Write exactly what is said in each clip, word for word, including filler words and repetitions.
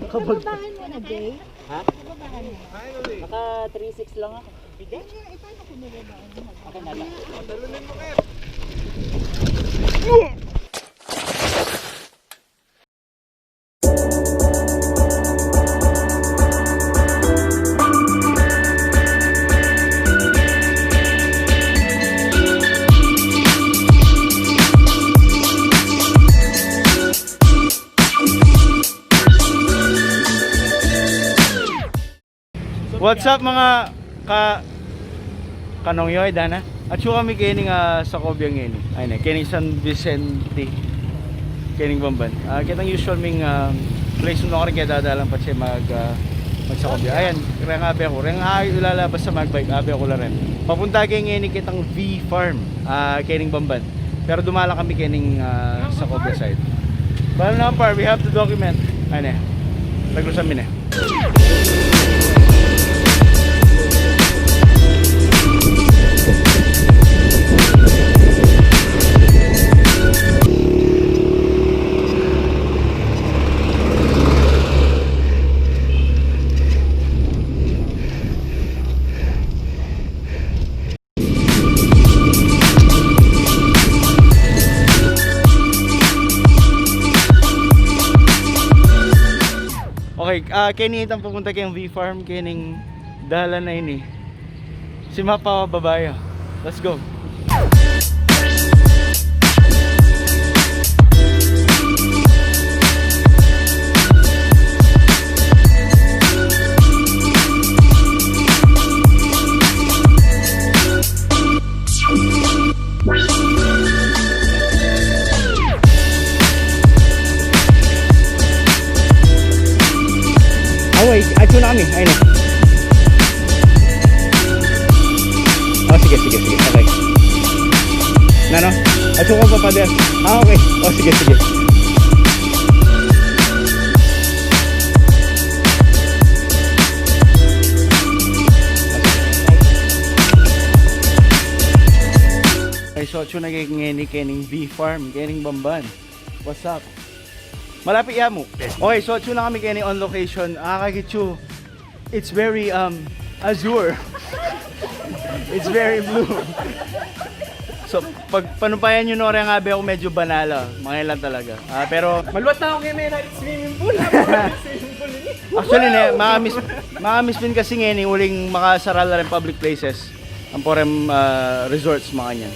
Pababahan mo na, Jay? Ha? Pababahan mo. Naka three six lang ako. Ay, eh, paano kung nababaan mo? Akin na lang. What's up, mga ka-, kanong yoy, dana? At sure kami kening, ah, Sacobia ngeni. Ay, ne, kening San Vicente. Kening Bamban. Ah, ketang usual ming, ah, place nung karin kaya dadalan pa siya mag, ah, mag-Sacobia. Ayan, reng abe ku. Reng ay ilalabas sa magbike, abe ku la rin. Papunta kaya ngeni ketang V Farm. Ah, kening Bamban. Pero dumala kami kening, ah, Sacobia side. Bala na, par, we have to document. Ay, ne. Taglusan mi ne. Okay, ah, keni itang papunta keng V Farm, kening dalan a ini. Si Mapa, babayo. Let's go. Away, atsu na kami. Ayun na. Oh, sige, sige, sige. Okay. Nano? Atsu ko pa, pader. Ah, okay. Oh, sige, sige. Okay, so atsu na kami ngeni kening V Farm, kening Bamban. What's up? Malapit ya mu. Okay, so atsu na kami keni on location. Ah, kakit yu, it's very, um, azure. It's very blue. So, pag panumpayan yu no, reng abe ku medyo banal la. Mangelan talaga. Ah, pero maluat na ku keni, may swimming pool. Swimming pool ini. Actually, ne, makamiss, makamiss mi kasi ngeni, uling makasara la ring public places. Ampo reng, ah, resorts, makanyan.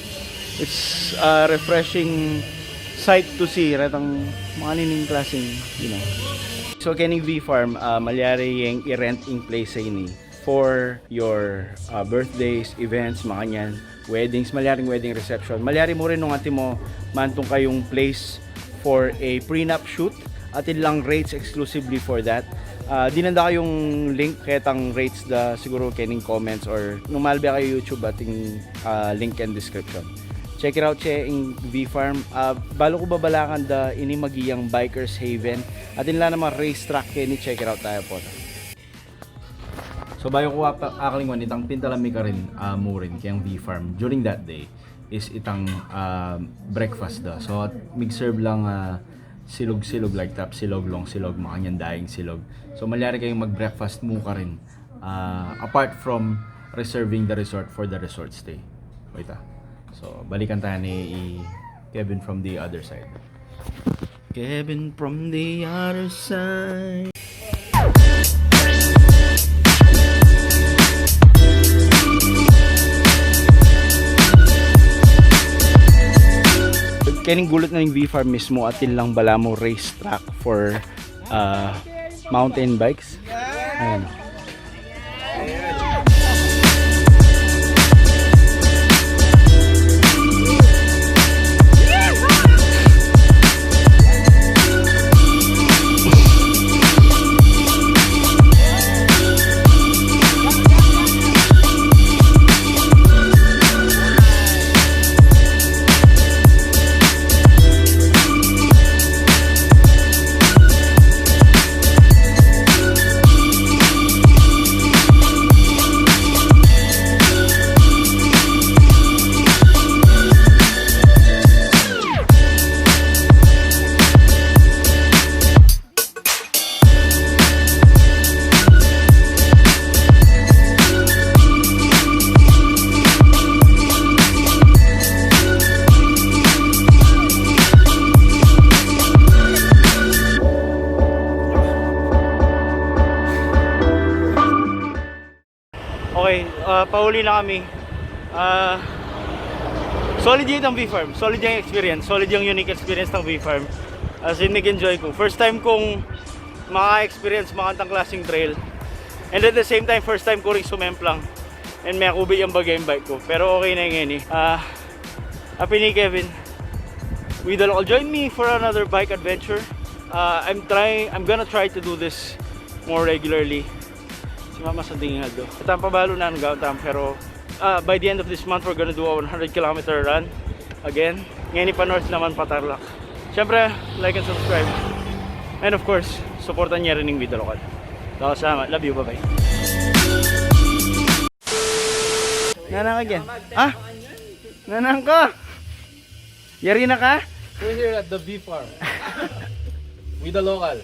It's a refreshing sight to see, retang makanyan ing klaseng, you know. So, kening V Farm, ah, malyari yeng i-rent ing place a ini for your, ah, birthdays, events, makanyan, weddings, malyaring wedding reception. Malyari mu rin nung atin mu mantung kayung place for a prenup shoot, atin lang rates exclusively for that. Ah, dinan da kayung link ketang rates da siguru kening comments or nung malbe kayu YouTube atin, ah, link and description. Check it out, che, ing V Farm. Ah, balu ku babalakan da ini maging bikers haven. Atin la naman racetrack keni, check it out tayu pu. So, bayu ku pa akalingwan, itang pintalan mi karin, ah, murin keng V Farm during that day is itang, ah, breakfast da. So, mig-serve lang, ah, silog-silog, like tap silog, long silog, makanyan, daing silog. So, malyari kayung mag-breakfast mu karin, ah, apart from reserving the resort for the resort stay. Wait, ah. So, balikan tayu ni i Kevin from the other side. Kevin from the other side. Kening gulut na ning V Farm mismu, atin lang balamu racetrack for, uh, mountain bikes. Ayan. Pauli na kami. Ah, solid yung V-Farm. Solid yung experience. Solid yung unique experience ng V-Farm. As in, nag-enjoy ko. First time kong maka-experience makantang klaseng trail. And at the same time, first time ko rin sumemplang. And mekubi yung bagay yung bike ko. Pero okay na yung ini. Ah, apin i Kevin, Vida Local, join me for another bike adventure. Uh, I'm trying, I'm gonna try to do this more regularly. Si Mama sa tingin nga do. At ang pabalo na ang gawin tam, pero uh, by the end of this month, we're gonna do a one hundred kilometer run again. Ngayon pa north naman pa Tarlac. Siyempre, like and subscribe. And of course, supportan niya rin yung Vida Local. Daw salamat. Love you. Bye-bye. Nanang again. Ha? Nanang ka? Yari na ka? We're here at the V-Farm. With the local.